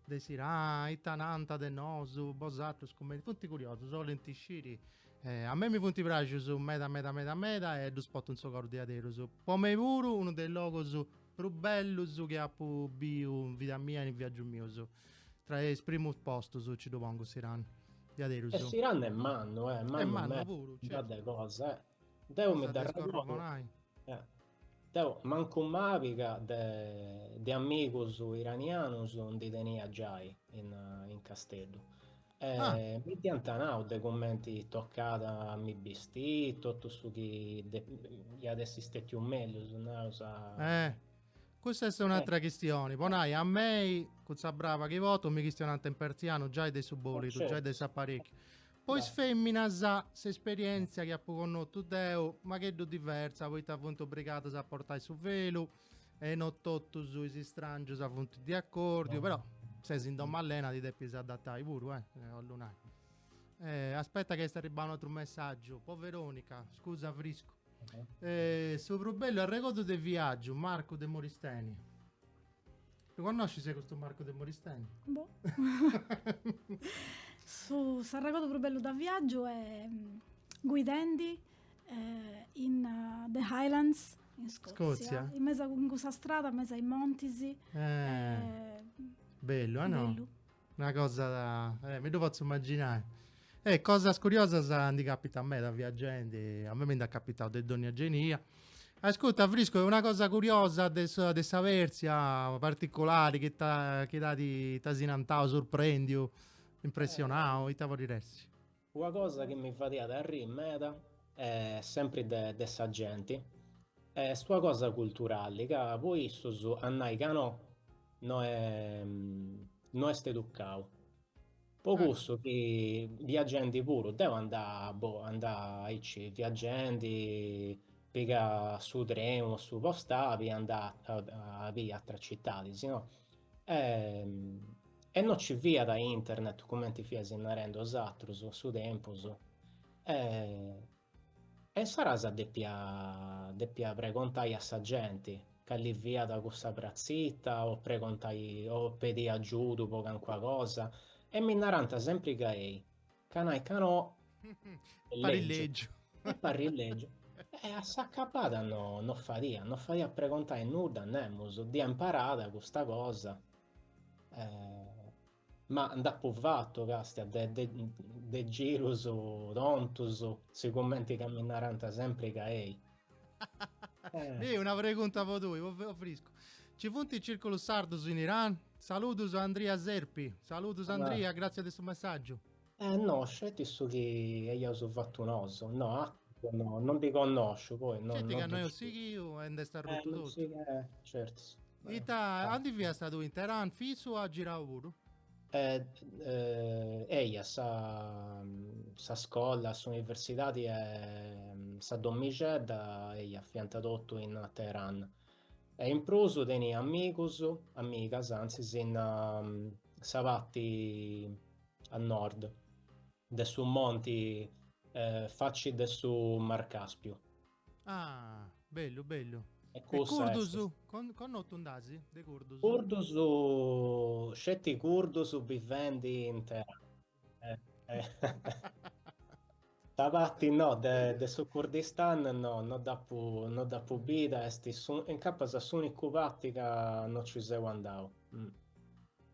de s'Iran, ita nant de nosu, bosatrus cumenti, funt curiosus, 'olint sciri A mei mi funt praxius meda meda meda meda e ddus portu in su coru diaderus. Po mei puru unu de is logus prus bellus chi apu biu in vida mia e in is viaggius mius. Tra is primus postus ci ddu pongu s'Iran, diaderus. E s'Iran est mannu, eh, mannu est mannu puru, certu. Nc'at de cosa, eh. Deu mi dd'arregordu, deu mancu mabi ca de de amigus iranianus ndi tenia giai in in Casteddu E mi dd'iant nau de cumenti tocat a mi bistì, totu su chi iat essi stetiu mellus, naus a... Eh, custa est un'atra chistioni, po nai, a mei, cun sa braba chi portu, mi chistionant in persianu giai de su bolidu, giai de s'aparecchiu. Po is feminas s'esperientzia chi apu connotu deu, u' pagheddu diversa, poita funt obrigadas a portai su velu, e no totus is istrangius funt de acordiu, però ses in domo allena ti depis adatai puru, eh, 'ollu nai. Eh, aspetta che est arribau un'atru messaggiu po Veronica, scusa Friscu. Eh, su prus bellu arregodu de viaggiu, Marcu de Muristeni. Ddu connoscis custu Marcu de Muristeni? Boh. Su s'arregodu prus bellu de viaggiu est guidendi in the Highlands in Scozia, in mesu in cussa strada in mesu a is montis. Eh, bellu, ah no? Bellu. Una cosa, eh, mi ddu potzu immaginai. Eh, cosas curiosas ndi capitat meda viaggendi, a mei mi nd'at capitau de dònnia genia. Ascurta Frisco, una cosa curiosa de sa de sa Persia particolari chi t'at chi t'at t'at inantau, surprendiu, impressionau, ita podit essi? Una cosa chi mi fadiat arrii meda. sempri de de sa genti, est una cosa culturali ca po issus a nai ca no no est no est educau. Po cussu chi viagendi puru, deu andà, boh, andà aici viagendi, pigà su trenu o su postabi e andà a biri atras citadis, no? E no ci fiat internet cumenti fiais narendi 'osatrus a su tempus e insaras depia depia pregontai a sa genti cali fiat cussa pratzita o pregontai o pedì agiudu po calincuna cosa e mi narant sempri ca ei, ca nai ca no est Parit lègiu. E parrit lègiu. E a s'acabada no no fadiat, no fadiat pregontai nudda a nemus, dd'ia imparada custa cosa. Ma nd'apu fatu, castia, de de de girus tontus, sigumenti ca mi narant sempri ca ei. Mi, una pregunta po tui, po Friscu. Ci funt circulus sardus in Iran? Saludus a Andria Serpi. Saludus Andria, gratzias de su messaggiu. Eh no, sceti su chi eiaus fatu nosu, no, atrus no, non ndi connosciu, poi no. Sceti ca no eus sighiu e nd'est arrutu totu. Eh, certu. Ita, aundi fiasta tui, in Teheran fissu o as girau puru? Eia, sa sa scola, s'universidadi e sa domixedda, eia, fiant totu in Teheran. E in prus tenia amigus, amigas antzis, in sa parti a nord de su monti faci de su Mar Caspiu. Ah, bellu, bellu. E curdus? Connotu nd'as de curdus? Curdus, sceti curdus bivendi in Teheran. Sa parti no de de su Kurdistan no no dd'apu no dd'apu bida, est su incapas s'unicu parti ca no ci seu andau.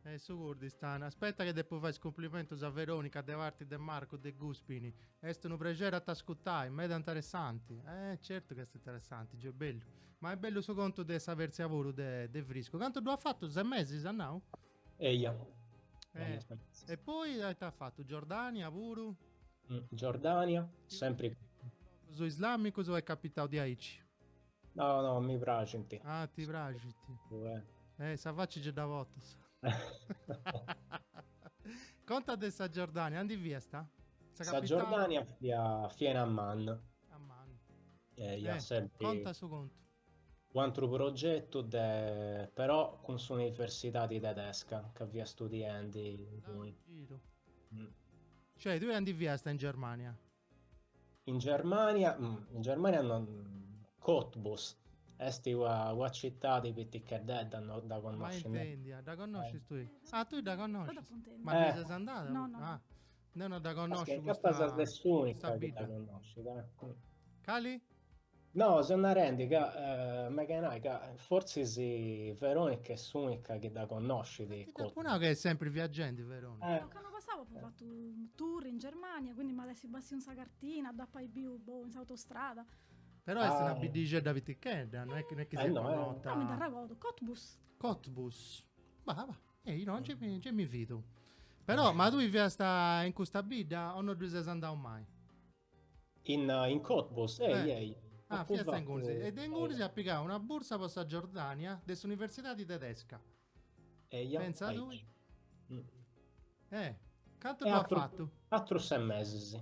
E su Kurdistan. Aspetta che depu fai is cumplimentus a Veronica de parti de Marco de Guspini. Est unu prexeri a t'ascurtai, meda interessanti. Eh certu ca est interessanti, gei est bellu. Ma est bellu su contu de sa Persia puru de de Friscu. Cantu ddu at fatu? Ses mesis at nau? Eia. Eh, e poi ita at fatu? Giordania puru? Mm, Giordania, sempri. Su islamicus o est capitau diaici? No, no, mi praxint. Ah, ti praxint. Eh. eh, sa facci ge dda portas. Conta de sa Giordania, andi fiasta? Sa, sa Giordania fia, fia in Amman. Amman. Eh, ja, eh, sempri... Conta su contu. U' atru progetu de però cun s'universidadi tedesca ca fia studiendi inguni. Cioè tui andi fiasta in Germania? In Germania, in Germania no, Cottbus, est una una citadi piticheddedda, no dda connoscit nemus. Mai intendia, dda connoscis tui? Ah, tui dda connoscis? Ma ddi ses andada? No, no. Ah, deu no dda connosciu custa Incapas de s'unica chi dda connoscit, eh. Cali? No, seu narendi ca, mega 'e nai ca fortzis Veronica est s'unica chi dda connoscit. T'apu nau ca est sempri viaggendi Veronica. No, candu passau apu fatu unu tour in Germania, quindi m'at essi bessiu in sa cartina, dd'apu ai biu, boh, in s'autostrada. Però est una biddixedda pitichedda, no est chi siat connota. No, mi dd'arregodu, Cottbus. Cottbus. Bah, bah. Ei, no, gei mi, gei mi fidu. Però, ma tui fiasta in custa bidda o no ddui ses andau mai? In, in Cottbus, ei, ei. Ah, fiasta ingunis. E de ingunis at pigau una bursa po sa Giordania de s'Universidadi tedesca. Eia. Pensa tui. Eh, cantu ddu at fatu? Atrus ses mesis.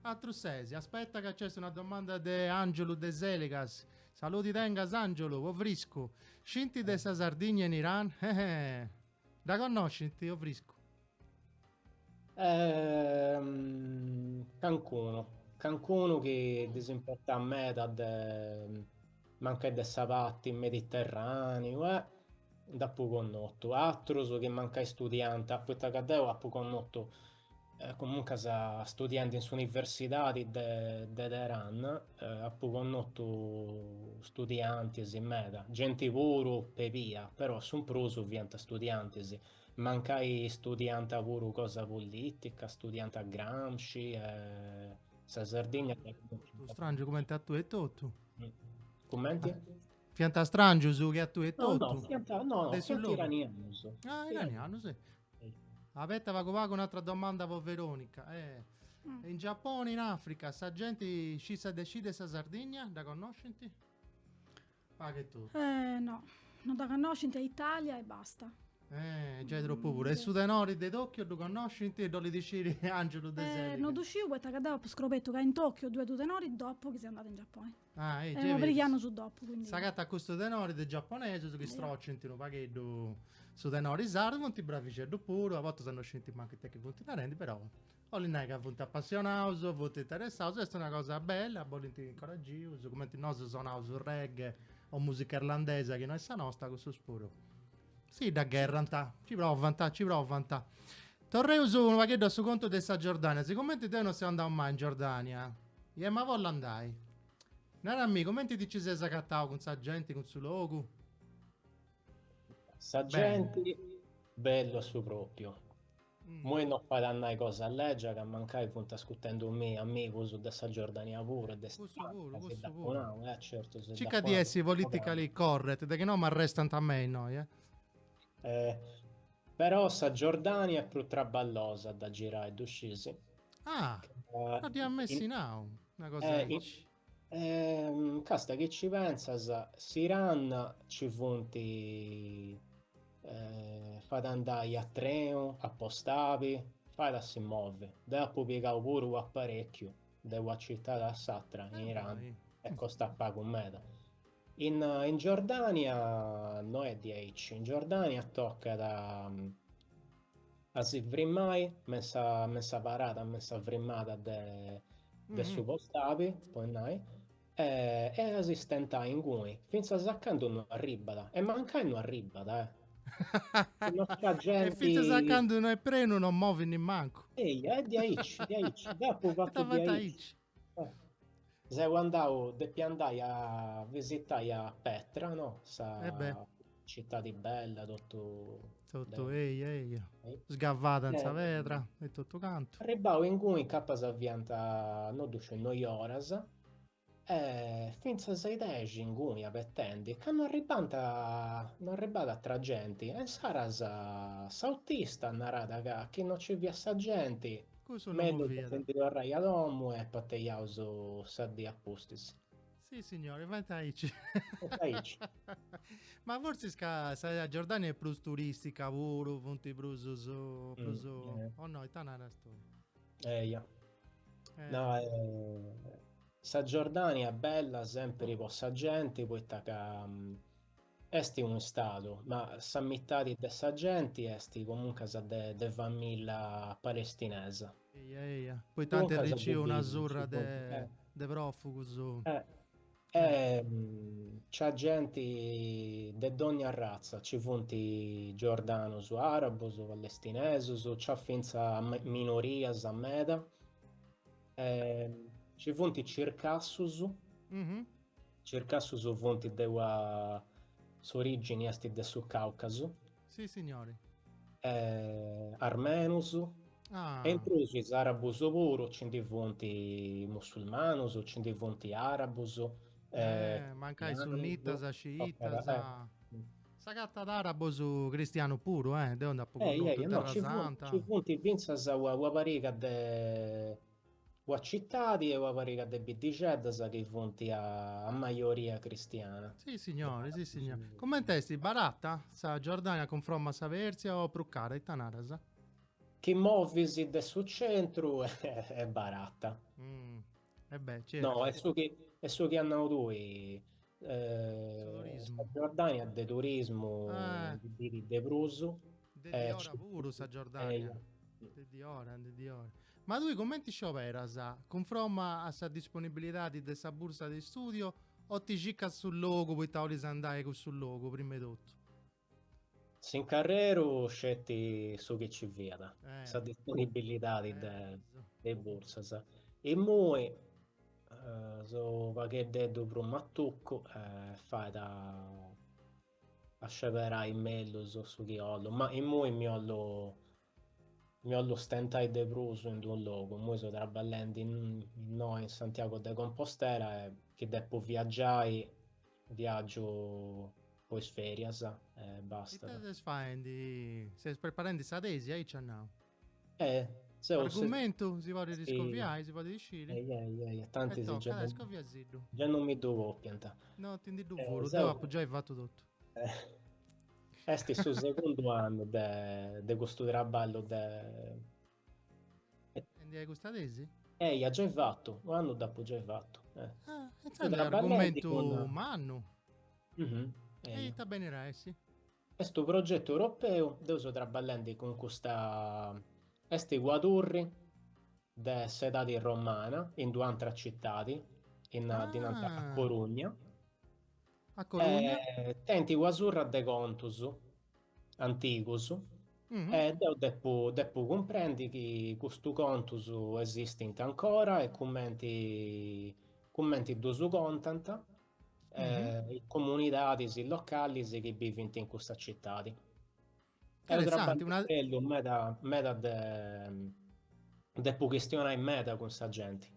Atrus sesi. Aspetta ca nc'est una domanda de Angiulu de Seligas. Saludi tengas Angiulu, po Friscu. Scinti de sa Sardigna in Iran? Eh eh. Dda connoscint o Friscu? Cancunu, cancunu chi ddis importat meda de mancai de sa parti mediterraneu e nd'apu connotu, atrus chi mancai studiant, poita ca deu apu connotu comuncas studiendi in s'universidadi de de Teheran apu connotu studiantis meda, genti puru pebia, però su prus fiant studiantis Mancai studiant puru cosa politica, studiant Gramsci e sa Sardigna. Strangiu cumenti a tui etotu. Cumenti? Fiant strangius che a tui etotu. No, no, fiant, no, no, fiant iranianus. Ah, iranianus, sì. Abetta pagu pagu un'atra domanda po Veronica. Eh. In Giappone, in Africa, sa genti scit sa de scit de sa Sardigna? Dda connoscint? Pagu e totu. Eh, no, non dda connoscint Italia e basta. Eh, giai tropu puru. E su tenori de Tokyo ddu connoscint e dd'olit sciri Angelo de Sèliga. No ddu sciu poita ca deu apu scrobetu ca in Tokyo ddu est su tenori dopu chi seu andada in Giappone. Ah, eh, giai una pariga 'e annus dopu, quindi. S'agatat custu tenori de giapponesus chi strocint unu pagheddu su tenori sardu, funt bravixeddus puru, a bortas no scint mancu ita chi funt narendi, però 'olit nai ca funt apassionaus, funt interessaus, est una cosa bella, bolint incoragius, cumenti nosu sonaus reggae o musica irlandesa chi no est sa nosta, cussus puru si dda gherrant, ci provant, ci provant. Torreus unu pagheddu a su contu de sa Giordania, sigumenti deu no seu andau mai in Giordania, iem'a bolli andai. Narami, cumenti ti ci ses agatau cun sa genti, cun su logu? Sa genti, bellu a su propriu. Immoi no fait a nai cosa lègia ca mancai funt ascutendumì amigus de sa Giordania puru e de Cussu puru, cussu puru. Nau, eh, certu, si Circa di essi politically correct, de chi no m'arrestant a mei innoi, eh. Eh, però sa Giordania est prus traballosa a dda girai, ddu scis? Ah, no dd'ia messi nau una cosa aici. Casta chi ci pentzas, s'Iran ci funt fait andai a trenu, a postabi, fait a si movi. Deu apu pigau puru u' aparecchiu de una citadi a s'atra in Iran e costat pagu meda. In in Giordania no est diaici, in Giordania tocat a si frimai me in sa me in sa parada, me in sa frimada de de su postabi, po nai, e e a si stentai inguni, fintzas a candu no arribat, e mancai no arribat, eh. No nc'at genti... E fintzas a candu no est prenu no movit nimancu. Eia, est diaici, diaici, deu apu fatu diaici. Seu andau, depia andai a visitai a Petra, no? Sa eh beh. citadi bella, totu... Totu, eia, eia. Sgavada in sa pedra e totu cantu. Arribau inguni, incapas fiant, no ddu sciu, noi oras, e fintzas a i dexi inguni abetendi, ca no arribant, no arribàt atra genti, e insaras s'autista narat ca chi no ci fiat sa genti, Cussu no Mellus a si ndi torrai a domu e pateiaus sa dì a pustis. Sì, signori, fait aici. Fait aici. Ma fortzis ca sa Giordania est prus turistica puru, funt prus su, prus... Mm, eh. O no, ita naras tui? Eia. Eh. No, eh, sa Giordania est bella sempri po sa genti, poita ca Est unu istadu, ma sa mitadi de sa genti est comuncas de de familla palestinesa. Eia eia, poita ant arriciu una surra de de profugus. E nc'at genti de dogna arratza, ci funt giordanus arabus, palestinesus, nc'at fintzas minorias meda, ci funt circassus, Circassus funt de ua s'origini est de su Caucasu. Si signori. E armenus. Ah. E in prus is arabus puru ci ndi funt musulmanus, ci ndi funt arabus. Eh, mancai sunnitas, sciitas. S'agatat arabus cristianus puru, eh, deu nd'apu connotu in Terra Santa. Ci funt fintzas ua pariga de Ua citadi e ua pariga de biddixeddas chi funt a majoria cristiana. Si signori, si signori. Comente est, barata sa Giordania cunfromma a sa Persia o prus cara, ita naras? Chi movis de su centru est barata. E beh, certu. No, est su chi est su chi as nau tui, sa Giordania de turismu ndi bivit de prus. De diora puru sa Giordania. De diora, de diora. Ma tui cumenti scioberas? Cunfromma a sa disponibilidadi de sa bursa de istudiu o ti circas su logu poita 'olis andai a cussu logu prima 'e totu? S'incarreru sceti su chi ci fiat, sa disponibilidadi de is bursas. Immoi seu u' pagheddeddu prus matucu e fait a a sceberai mellus su chi 'ollu, ma immoi mi 'ollu mi 'ollu stentai de prus in d'unu logu, immoi seu traballendi innoi in Santiago de Compostela e chi depu viaggiai viaggiu po is ferias e bastat. Ita ses faendi? Ses preparendi sa tesi, aici as nau? Eh. Seu Argumentu si podit scoviai, si podit sciri? Eia, eia, eia, tanti E tocat, dai, scoviasiddu. Già non mi ddu copiant. No, ti ndi ddu furu, deu apu giai fatu totu. Est su segundu annu de de custu traballu de Ndi ai custa tesi? Eia, giai fatu, u' annu dd'apu giai fatu. Ah, e intzandus est argumentu mannu. E ita benit a essi? Est unu progetu europeu, deu seu traballendi cun custa, est ua turri de s'edadi romana in d'una atra citadi, in ddi nant A Coruña. A Coruña. E tenint ua surra de contus antigus e deu depu depu cumprendi chi custus contus esistint ancora e cumenti cumenti ddus contant is comunidadis localis chi bivint in custa citadi. Est unu traballu una... bellu meda, meda de... depu chistionai meda cun sa genti.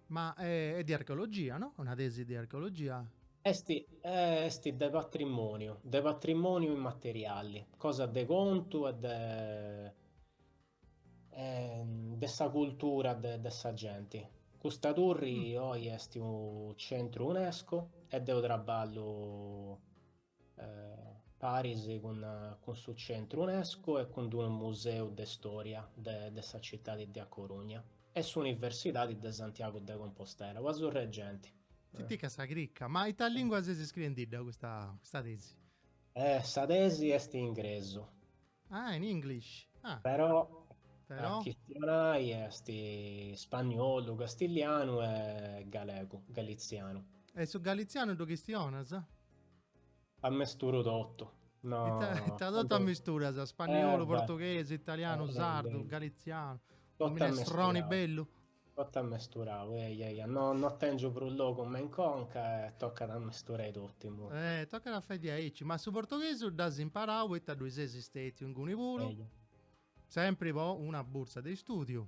Ma è, è di archeologia, no? Una tesi di archeologia? Est, est de patrimoniu, de patrimoniu immateriali, cosa de contu e de de sa cultura de de sa genti. Custa turri oi est unu centru Unesco e deu traballu paris cun cun su centru Unesco e cun d'unu museu de storia de de sa citadi de A Coruña e s'universidadi de Santiago de Compostela, ua surra 'e genti. Pitica sa crica, ma ita lingua ses scriendidda custa custa tesi? Sa tesi est in ingresu. Ah, in English. Ah. Però, Però? a chistionai est spagnolu, castillianu e galegu, galitzianu. E su galitzianu ddu chistionas? Ammesturu totu. No. Ita, ita totu ammisturas? Spagnolu, eh, portughesu, italianu, eh, sardu, galitzianu. Totu minestroni bellu. Totu ammesturau, eia eia, no no tengiu prus logu me in conca e tocat a ammesturai totu imui. Eh, tocat a fai diaici, ma su portoghesu dd'as imparau poita ddui ses stetiu inguni puru? Eia. Sempri po una bursa de istudiu.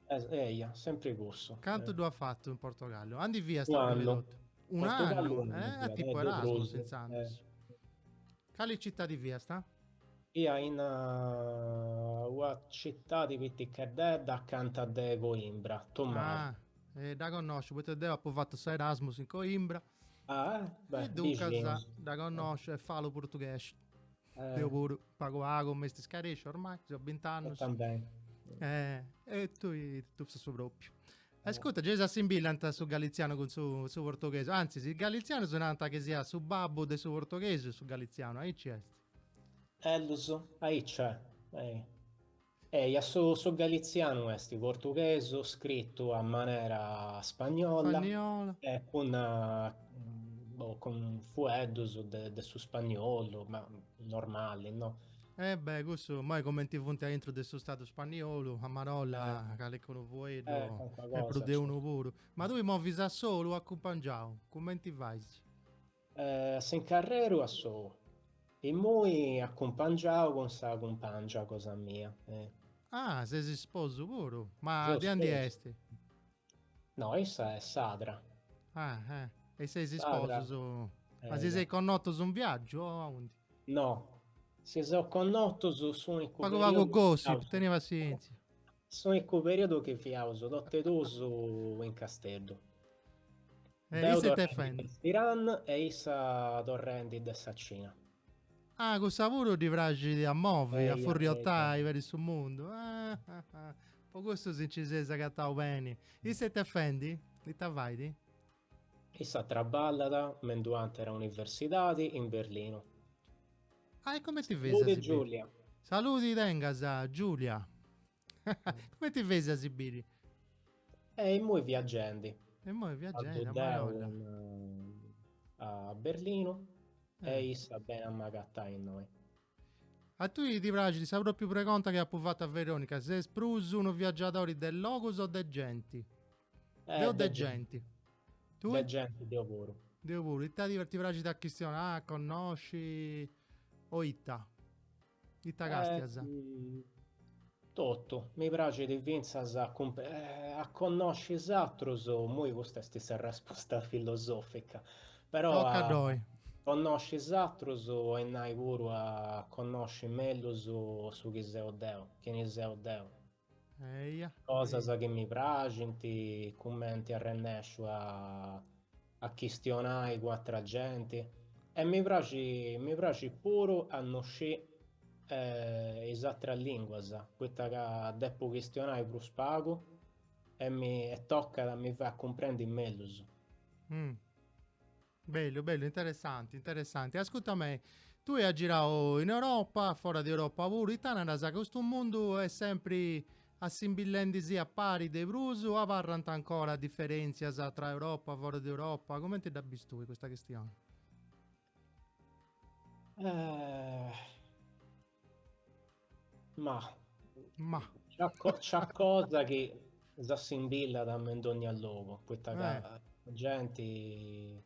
Eia, sempri cussu. Cantu ddu at fatu in Portogallu? Andi fiast prima de totu? Un annu? Eh, a tipu Erasmus intzandus. Cali citadi fiast? Fia in una citadi piticheddedda acanta de Coimbra, Tomar. Ah, eh, dda connosciu, poita deu apu fatu s'Erasmus in Coimbra. Ah, eh? Beh, e duncas dda connosciu e falu portughesu. Eh. Deu puru, pagu pagu, m'est scaresciu ormai, seu bint'annus. Tambeni. Eh, e tui, tu su propriu. Ascurta, gei s'assimbillant su galitzianu cun su su portoghesu, antzis, is galitzianus nant chi siat su babbu de su portoghesu su galitzianu, aici est. Ellus, aici est, ehi. Eia, su su galitzianu est portughesu scritu a manera spagnola Spagnola. e cun boh, cun fueddus de de su spagnolu, ma normali, no? Eh beh, cussu, immoi cumenti funt aintru de su stadu spanniolu, a marolla calincunu fueddu e prus de unu puru. Ma tui movis a solu o acumpangiau? Cumenti fais? S'incarreru a solu. Immoi acumpangiau cun sa cumpangia cosa mia. Ah, ses sposu puru? Ma de andi est? No, issa est sadra. Ah, eh. E seis isposus? Ma si seis connotus in viaggiu o aundi? No, si seus connotus s'unicu Pagu pagu gossip, teni passienzia. S'unicu periodu chi fiaus totu e duus in Casteddu. E issa ita est fendi? S'Iran e issa torrendi de sa Cina. Ah, cussa puru ddi praxit a movi, a furriotai peri su mundu. Ah, ah, ah. Po custu si nci seis agatau beni. Issa ita est fendi? Ita fait? Issa traballat me in d'u'àtera universidadi in Berlinu. Ah, e cumenti feis a si biri? Giulia. Saludi tengas, Giulia. Cumenti feis a si biri? E immoi viaggendi. E immoi viaggendi, a marolla. A Berlinu e issa benit a m'agatai innoi. A tui ti praxit sa propriu pregonta chi apu fatu a Veronica, ses prus unu viaggiadori de logus o de genti? Deu de genti. Tui? De genti deu puru. Deu puru. Ita ti praxit a chistionai, a connosci o ita? Ita castias? Totu. Mi praxit fintzas a a connosci is atrus, immoi custa est sa resposta filosofica, però a connosci is atrus 'olit nai puru a connosci mellus su chi seu deu, chini seu deu. Eia. Cosas chi mi praxint, cumenti arrennesciu a a chistionai cun atra genti e mi praxit mi praxit puru a no scì is atras linguas, poita ca depu chistionai prus pagu e mi e tocat a mi fai a cumprendi mellus. Bellu, bellu, interessanti, interessanti. Ascurta mei, tui as girau in Europa, fora de Europa puru, ita naras, custu mundu est sempri assimbillendisì a pari de prus o abarrant ancora diferentzias tra Europa, fora de Europa, cumenti dda bis tui custa chistioni? Ma. Ma. Nc'at cosa chi s'assimbillat me in dogna logu, poita ca sa genti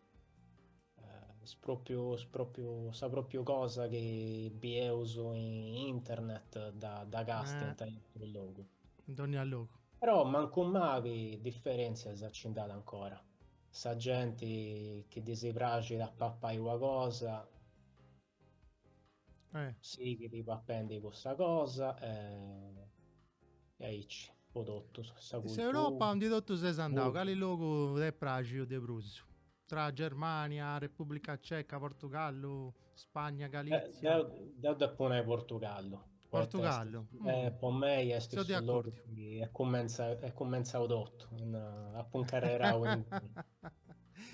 est propriu est propriu sa propriu cosa chi bieus in internet dda dda castiant in atrus logu. In dogna logu. Però mancu mali diferentzias nci nd'at ancora. Sa genti chi ddis praxit a papai una cosa Eh. Sighit papendi cussa cosa e e aici po totus sa cultura. S'Europa aundi totu ses andau, cali logu t'est praxiu de prus? Tra Germania, Repubblica Ceca, Portugallu, Spagna, Galizia. Deu deu depu nai Portugallu. Portugallu. Eh, po mei est su logu chi est cumentzau est cumentzau totu, apu incarrerau inguni.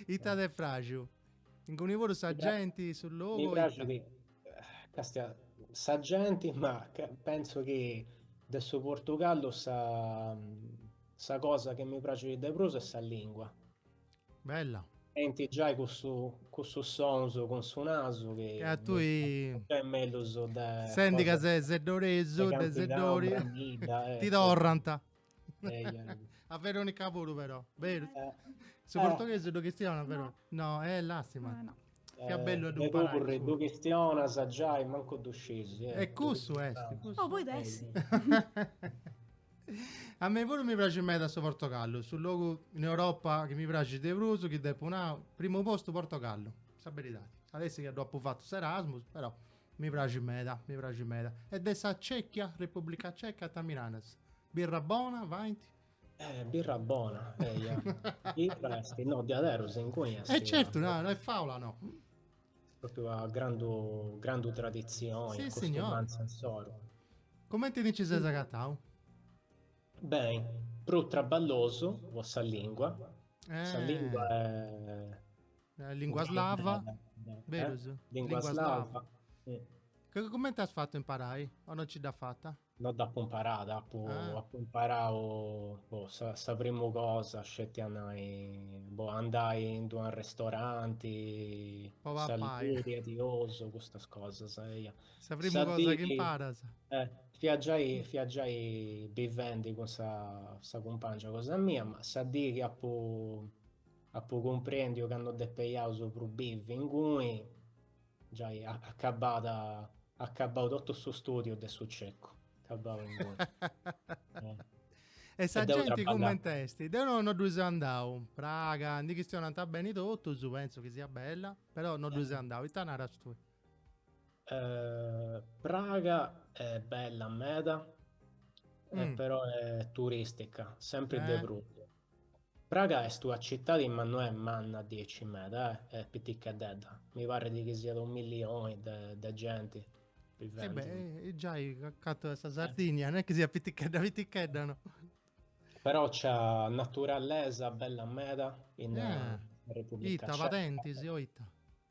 Ita t'est praxiu? Inguni puru sa genti, su logu. Mi praxit, castia, sa genti, ma pentzu chi de su Portugallu sa sa cosa chi mi praxit de prus est sa lingua. Bella. Tenint giai cussu cussus sonus cun su nasu chi E a tui est mellus de Sendi ca ses seddoresu de Seddori ti torrant. A Veronica puru però, beru? Su portoghesu ddu chistionat però? No, eh, lastima. No. Fiat bellu a ddu imparai. Ddu chistionas giai, mancu ddu scis. E cussu est, cussu. Oh, podit essi. A mei puru mi praxit meda su Portogallu, su logu in Europa chi mi praxit de prus, chi depu nai, primu postu Portogallu, sa beridadi. At essi ca ddu apu fatu s'Erasmus, però Mi praxit meda, mi praxit meda. E de sa Cechia, Repubblica Ceca, ita mi naras? Birra bona, faint? Eh, birra bona, eia. Birra est, no, diaderus, inguni est. E certu, no, no est faula, no. Propriu a grandu, grandu traditzioni, sì, costumanza insoru. Cumenti ti nci ses agatau? Beni, prus traballosu po sa lingua. Eh. Sa lingua est Lingua slava, berus? Lingua slava. Cumenti as fatu a imparai? O non ci dd'as fata? No dd'apu imparada, apu ah. apu imparau boh, sa, sa primu cosa sceti a nai, boh, andai in d'unu ristoranti, Po papai. Saludi, adiosu, custas cosas, eia. Sa primu cosa chi imparas. Eh, fia giai, fia giai bivendi cun sa, sa cumpangia cosa mia, ma sa dì chi apu Apu cumprendiu ca no depeiaus prus bivi inguni, giai acabada, acabau totu su studiu de su cecu, acabau inguni. E sa genti cument'est? Deu no no ddui seu andau, Praga, ndi chistionant beni totus, pentzu chi siat bella, però no ddui seu andau, ita naras tui? Praga est bella meda, però est turistica, sempri de prus. Praga est una citadi ma no est manna diaici meda, eh, est piticheddedda, mi parrit chi siat unu millioni de de genti bivendi. E beh, giai cantu est sa Sardigna, no est chi siat pitichedda pitichedda no. Però nc'at naturalesa bella meda in Repubblica Ceca. Ita, padentis o ita?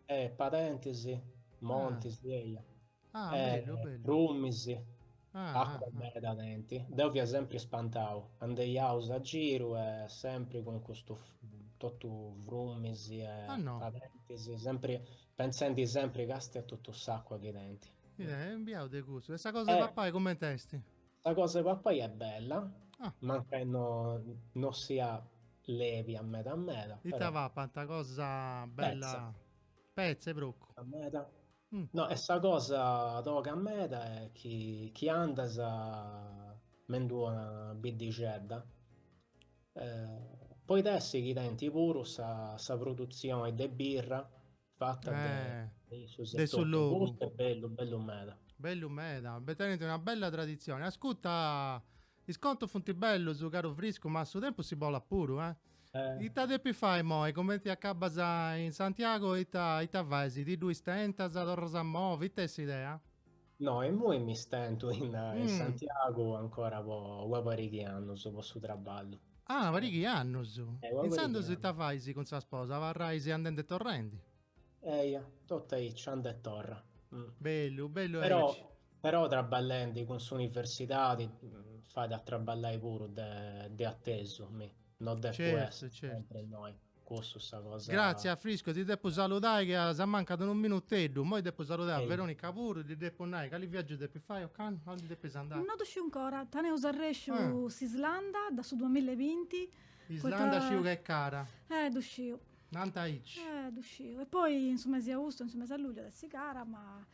Eh, padentis, montis, eia. Ah, bellu, bellu. Frumis, acqua meda tenint. Deu fia sempri spantau, andeiaus a giru e sempri cun custu totu frumis e padentis, sempri pentzendi sempri castia totu s'acqua chi tenint. Eh, biau de cussu. E sa cosa 'e papai cumenti est? Sa cosa 'e papai est bella, mancai no no siat lèbia meda meda. Ita papant, cosa bella? Petza 'e procu. Meda. No, e sa cosa toga meda est chi chi andas me in d'una biddixedda, podit essi chi tenint puru sa sa produtzioni de birra fata de issus de su logu. Custu est bellu, bellu meda. Bellu meda, tenint una bella traditzioni. Ascurta. Is contus funt bellus, caru Friscu, ma su tempus si bolat puru, eh. Ita depis fai imoi, cumenti acabas in Santiago, ita ita fais, ti ddu istentas, torras a movi, ita est s'idea? No, immoi mi stentu in in Santiago ancora po una pariga 'e annus po su traballu. Ah, una pariga 'e annus. Intzandus ita fais cun sa sposa, abarrais andendi e torrendi? Eia, totu aici, anda e torra. Bellu, bellu aici. Però traballendi cun s'universidadi fait a traballai puru de de atesu, mi, no depu essi sempri innoi, cussu sa cosa. Gratzias Frisco, ti depu saludai ca s'ammancat unu minuteddu, immoi depu saludai a Veronica puru, ddi depu nai cali viaggiu depis fai ocannu, aundi depis andai? No ddu sciu ancora, teneus arresciu s'Islanda da su duamilla e binti. Islanda sciu ca est cara. Eh, ddu sciu. Nant aici. Eh, ddu sciu. E poi in su mesi 'e austu, in su mesi 'e lugliu at essi cara, ma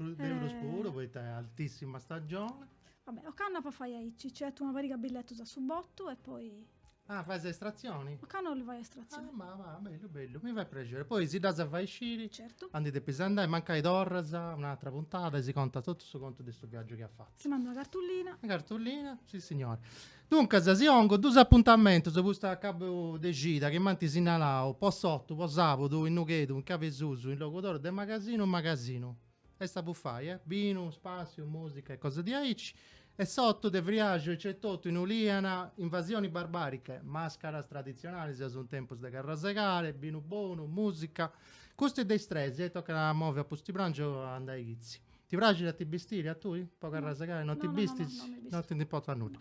De prus puru, poita est altissima stagione. Vabbè, ocannu apu a fai aici, nci 'etu una pariga billetus a su botu e poi... Ah, fais estrazioni? Ocannu 'ollu fai estrazioni. Ah, ma, ma, bellu, bellu, mi fait prexeri. Poi si dd'as a fai sciri. Certu. Aundi depis andai, mancai torras un'atra puntada e si contat totu su contu de su viaggiu chi at fatu. Si mandu una cartullina. Una cartullina, sissignori. Duncas, si 'ongu dus apuntamentus po custu acabu de cida chi m'ant sinnalau po s'otu, po sabudu, in Nughedu, in Cabesusu, in Logudoro, de magasinu in magasinu. Est a bufai, eh, binu, spàssiu, mùsica e cosa diaici. E s'otu de friaxu aici etotu in Ulìana, invasioni barbariche, màscaras traditzionalis, seus in tempus de carrasegare, binu bonu, mùsica. Custu est de is tres, e tocat a movi a pustiprangiu a andai chitzi. Ti praxit a ti bistiri a tui po carrasegare? No ti bistis? No ti ndi importat nudda.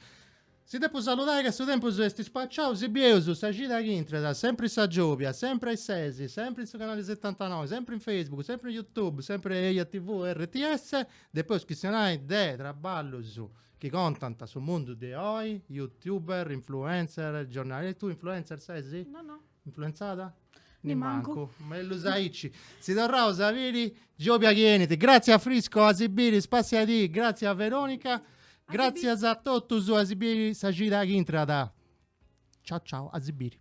Si depu saludai ca su tempus est spaciau, si bieus sa cida chi intrat, sempri sa giobia, sempri a is ses, sempri in su canali setantanoi, sempri in Facebook, sempri in YouTube, sempri Eia TV RTS, depeus chistionai de traballus chi contant su mundu de oi, youtuber, influencer, giornalista, tui influencer ses? No no. Influenzada? Nimancu. Mellus aici. Si torraus a biri giobia chi 'enit. Gratzias a Frisco, a si biri, spassiadì, gratzias a Veronica, gratzias a totus, a si biri sa cida chi intrat. Ciao ciao, a si biri.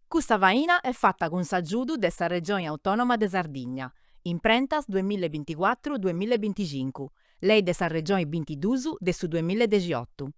Custa faina est fata cun s'agiudu de sa Regioni Autònoma de Sardigna, Imprentas duamilla e binticuatru duamilla e binticincu, Lei de sa Regioni bintidus de su duamilla e dexiotu.